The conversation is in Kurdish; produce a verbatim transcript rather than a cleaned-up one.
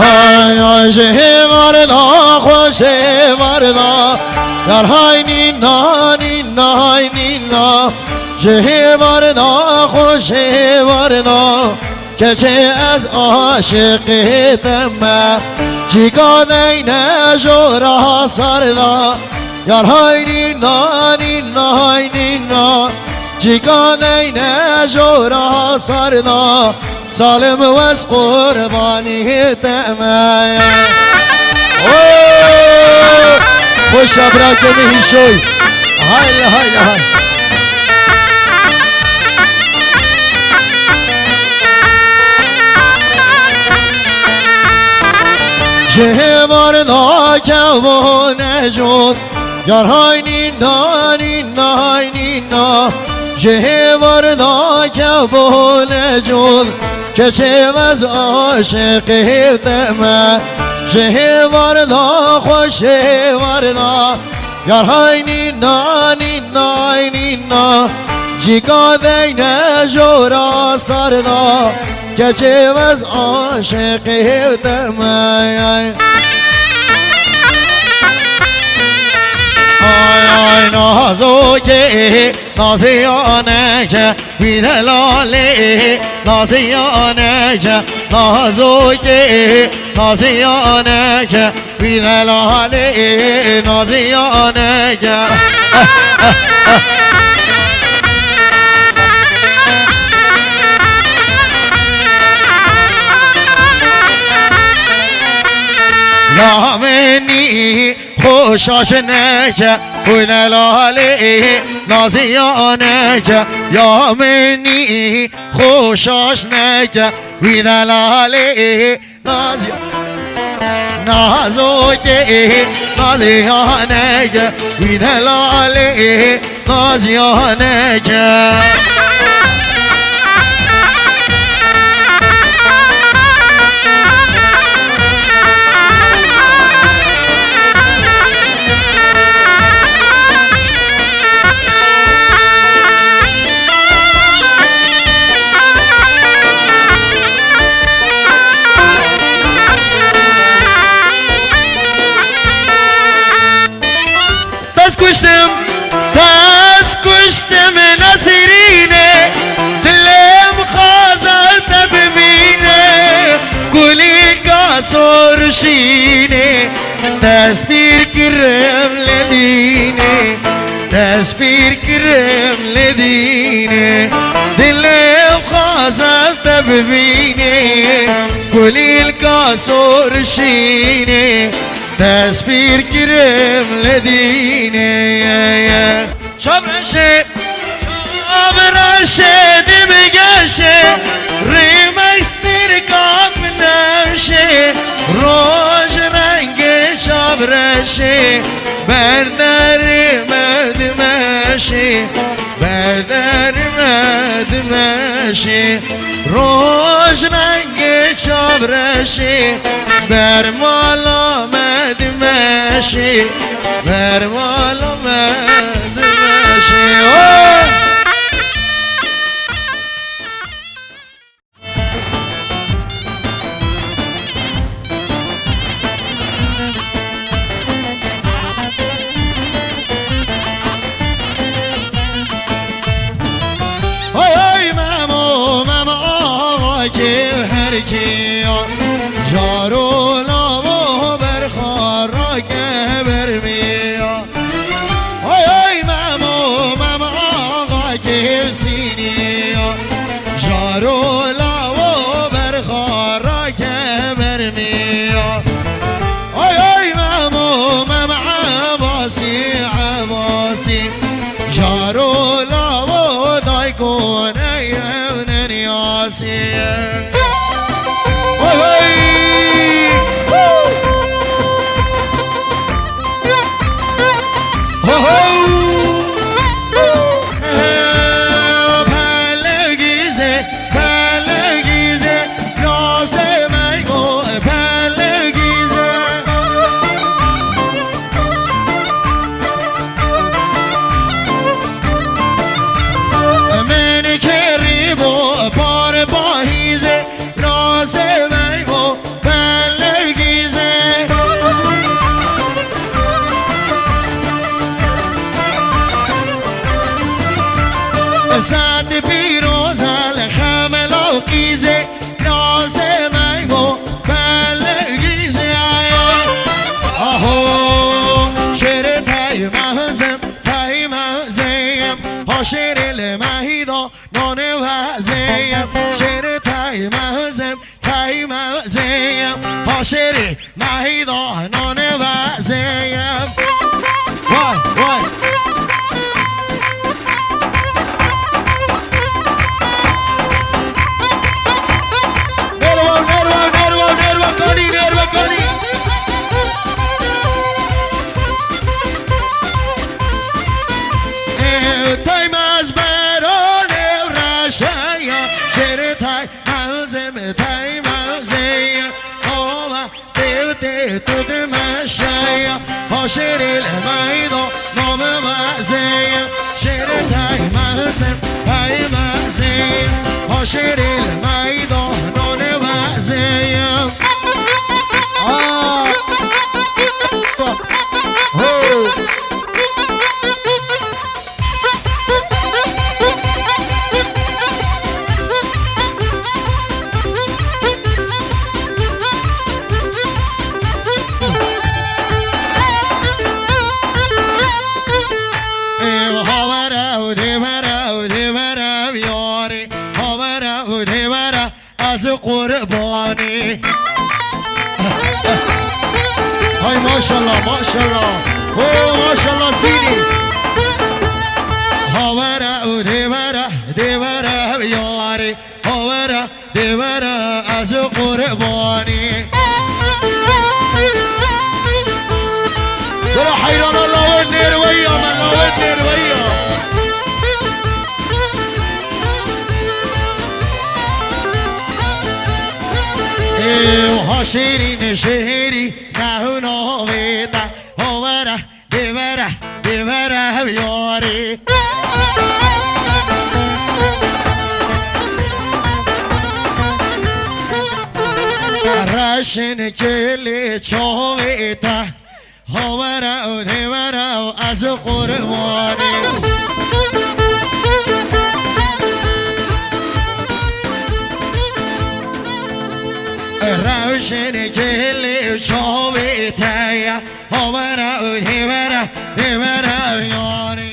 Ay, ay, ji hêvar da, xweş hêvar da. Yar hay nîna, nîna, hay nîna. Ji hêvar da, xweş hêvar da. Keçê ez aşiqê te me. Cîka deyne jora sar da. Yar hay nîna, nîna, hay nîna. Cîka deyne jora sar da. Salim wez qurbanî te me. Oh! Xweşa brakê min Hîşoy. Haydi, haydi, haydi. Ji hêvar da kevbû necûd. Yar hay nîna, nîna, hay nîna. Ji hêvar da kevbû necûd. Keçê ez aşiqê te me. Ji hêvar da, xweş hêvar da. Yar hay nîna, nîna, hay nîna. Cîka deyne jora sar da. Keçê ez aşiqê te me. Ay, ay, nazokê, naziyaneke, wî delalê, naziyaneke, nazokê, naziyaneke, wî delalê, naziyaneke. Ya menî xweşa jineke, wî delalê naziyaneke. Ya menî xweşa jineke, wî delalê naziya-, nazokê, naziyaneke, wî delalê naziyaneke. Dest kuştum, dest kuştum Nesrînê, dilê min xwaza te bibîne, kulîlka sor şînê, dest pîr kirim li dînê, dest pîr kirim li dînê, dilê min xwaza te bibîne, kulîlka sor şînê. Dest pîr kirim li dînê. Çavreşê, çavreşê dimgeşê, rîmek stirka binewşê, roj rengê çavreşê, ber derê me dimeşê. Ber derê me dimeşê, roj rengê çavreşê, ber mala me dimeşê, ber mala me dimeşê. Oh! Hay hay Memo, Memo axa kê her kê ya. Jaro lavo berxara ke bermê ya. Hay hay Memo, Memo axa kêfsîniya. Jaro lavo berxara ke bermiya. Hay hay Memo, Mem Ebasî, Ebasî. Jaro lavo dayko neyevnen yasî. Hay hay. Ho, ho! Pele gize, pele gize, nase meygo, pele Paşêrî meydananê vezeyim. Vay, vay. Nerwa, nerwa, nerwa, nerwa, kanî, nerwa, kanî. Ê, tay mezberanê reşeya, şêrê tay mezim, tay mezim. Ova, tê, tê, tu de meşeya, ha şêrê le meyda, nome mezim. Şêrê tay mezim, tay mezim. Ha şêrê le meyda, none mezim. Aa! Ho! Ê, havara û dêvara û dêvara û yarê, havara û dêvara. Ez qurbanî. Hay maşallah, maşallah. Ho, maşallah sînî. Havara û dêvara, dêvara yarê. Havara, dêvara, ez qurbanî. Bira heyrana lawên nêrweya me, lawên nêrweya. Ê, ha şêrîn, şêrî, nehûna wê te, havara, dêvara, dêvara, hev yarê. Reşin kelê çavê te. Havara û dêvara û ez qurbanî. Rewşên gelê û çavê te ye. Havara û dêvara, dêvara û yarê.